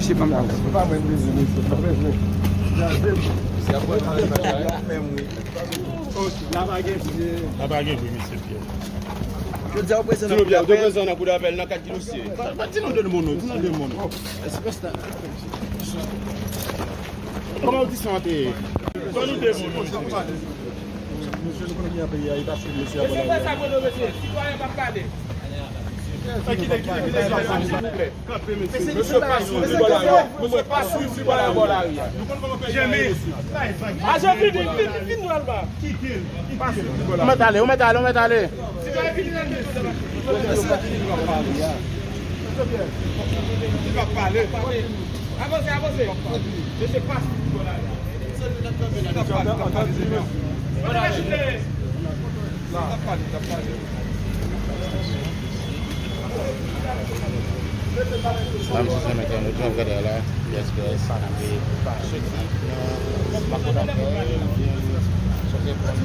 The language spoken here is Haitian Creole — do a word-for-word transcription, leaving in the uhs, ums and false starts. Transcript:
Mesye, pa mwen bezwen, mesye, pa bezwen. Gade m. Mesye, ap wè nan imaj la, wi. La pa gen bri. La pa gen bri, mesye Pyè. Jodi a, ou prezan nan kou dapèl. Ou prezan nan kou dapèl nan kad ki dosye? Pa, pa, di nou de mo non, di nou de mo non. Kòman odisyon an te ye? Ban nou de mo non, mesye. Mesye, nou konnen ki jan peyi a ye, pa swiv mesye a bò lari a. Mesye, fè sa pou nou, mesye. Sitwayen p ap pale. Kite, kite, kite, silvouplè. Kanpe, mesye. Mesye pa swiv li bò lari a. Mesye pa swiv li bò lari a. Nou konn kòman peyi a ye, mesye. Ajan, vini, vini, vini, nou al ba. Kite l, kite l. Ou mèt ale, ou mèt ale, ou mèt ale. Li p ap pale. Avanse, avanse. Mesye pa swiv li bò lari a. Medam e mesye, nou t ap gade la, pyès pyès, epi nan Makodapè, ebyen, chòke pran